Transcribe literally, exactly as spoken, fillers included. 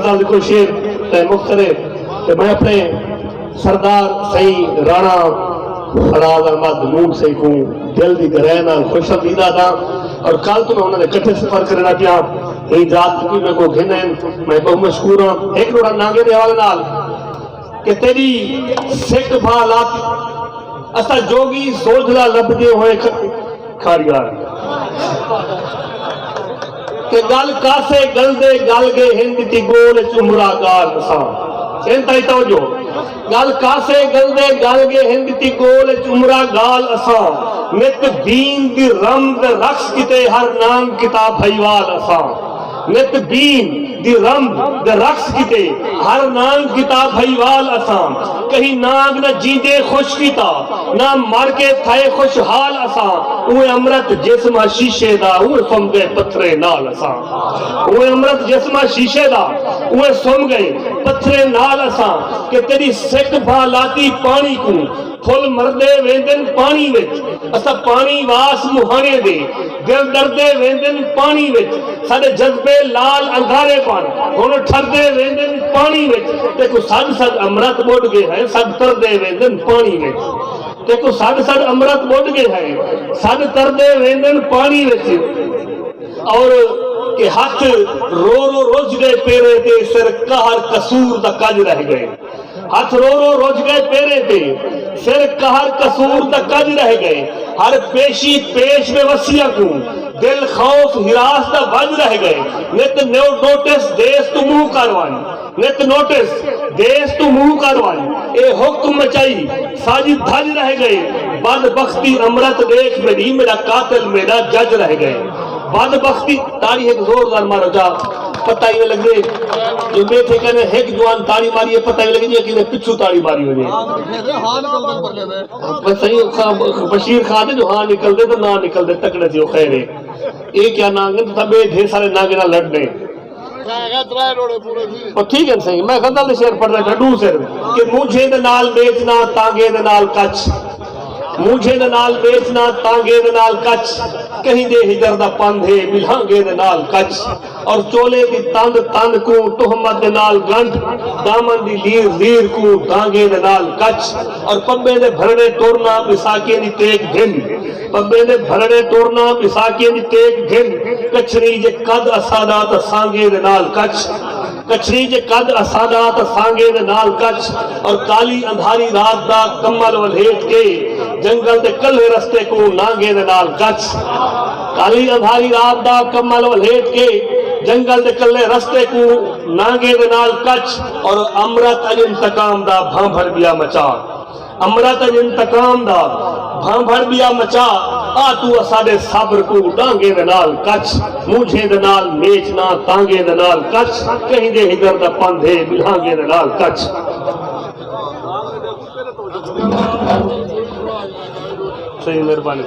ڳالھ کوئی شعر تے مختصر ہے۔ تے میں اپݨے سردار سئیں رانا فراز احمد نون سئیں کوں دل دی گہرائی نال خوش آمدید آہداں، اور کل توں میں انہاں دے کٹھے سفر کرݨا پیاں۔ ایں ذات کوں میکوں گھن آئن، میں ٻہوں مشکور ہاں۔ ہک ݙوہڑا نانگے دے حوالے نال کہ تیݙی سک بھا لاتی، اساں جوڳی سوجھلا لبھدے ہوئے کھڑیاں۔ تے ڳل کاسے ڳلدے ڳل ڳئے ہن، ݙتی ڳول اچ عمرہ ڳال اساں۔ ایں تائیں توجہ۔ ڳل کاسے ڳلدے ڳل ڳئے ہن، ݙتی ڳول اچ عمرہ ڳال اساں۔ نت بین دی رم تے رقص کیتے، ہر نانگ کیتا بھئیوال اساں۔ نت بین دی رم تے رقص کیتے، ہر نانگ کیتا بھئیوال اساں۔ کہیں نانگ نہ جیندے خوش کیتا، نہ مر کے تھئے خوشحال اساں۔ اوہ امرت جسم آ شیشے دا، اوہ سم ڳئے پتھریں نال اساں۔ اوہ امرت جسم آ شیشے دا، اوہ سم ڳئے پتھریں نال اساں۔ کہ تیݙی سک بھا لاتی پاݨی کوں، پھل مردے ویندن پاݨی وچ۔ اساں پاݨی واس مہاݨے دے، دل ݙردے ویندن پاݨی وچ۔ ساݙے جذبے لال اندھارے بݨ، ہݨ ٹھردے ویندن پاݨی وچ۔ تیکوں سݙ سݙ امرت ٻݙ ڳئے ہیں، سݙ تردے ویندن پاݨی وچ۔ تیکوں سݙ سݙ امرت ٻݙ ڳئے ہیں، سݙ تردے ویندن پاݨی وچ۔ اور کہ ہتھ رو رو رج ڳئے پیریں تے، سر قہر قصور دا کڄ رہ ڳئے۔ ہتھ رو رو رج ڳئے پیریں تے، سر قہر قصور دا کڄ رہ ڳئے۔ ہر پیشی پیش میں وسیاں کوں، دل خوف ہراس دا وڄ رہ ڳئے۔ نت نیو نوٹس دیس توں منہ کر ونڄ، نت نوٹس دیس توں منہ کر ونڄ۔ اے حکم مچائی ساݙی دھڄ رہ ڳئے۔ بدبختی امرت ݙیکھ میݙی، میݙا قاتل میݙا جج رہ ڳئے۔ بدبختی، تاڑی ہک زوردار مارو جا، پتہ ہی نہ لڳے جو ٻیٹھے کنے ہک جوان تاڑی ماری ہے، پتہ ہی نہ لڳے جو کنے پچھوں تاڑی ماری ہوئی ہے۔ بس صحیح، خا-، بشیر خان دے جو ہاں نکلدے تے نہ نکلدے، تکڑے تھیو، خیر ہے۔ اے کیا نانگ ہن، تساں ٻئے ڈھیر سارے نانگیں نال لڑݨے۔ او ٹھیک ہے صحیح، میں غزل دے شعر پڑھ رہا، ڈھڈو سر کہ مونجھیں دے نال میچ نہ، تانگے دے نال کچھ۔ مونجھیں دے نال میچ نہ، تانگے دے نال کچھ۔ کہیں دے ہجر دا پندھ ہے، ملانگے دے نال کچھ۔ اور چولے دی تند تند کوں، تہمت دے نال گنڈھ، دامن دی لیر لیر کوں، دانگے دے نال کچھ۔ اور پٻے دے بھرڑے ٹرنا، ٻساکیں دی ٹیک گھن۔ پٻے دے بھرڑے ٹرنا، ٻساکیں دی ٹیک گھن۔ کچھری جے قد اساݙا تاں سانگے دے نال کچھ۔ کچھری جے قد اساݙا تاں سانگے دے نال کچھ۔ اور کالی اندھاری رات دا کمل ولھیٹ کے، جنگل دے کلھے رستے کوں نانگے دے نال کچھ۔ کالی اندھاری رات دا کمل ولھیٹ کے، جنگل دے کلھے رستے کوں نانگے دے نال کچھ۔ اور امرت اڄ انتقام دا بھانبھڑ ٻیا مچا۔ امرت اڄ انتقام دا بھانبھڑ ٻیا مچا، آ توں اساݙے صبر کوں ݙانگے دے نال کچھ۔ مونجھیں دے نال میچ نہ، تانگے دے نال کچھ۔ کہیں دے ہجر دا پندھ ہے، ملانگے دے نال کچھ۔ صحیح، مہربانی۔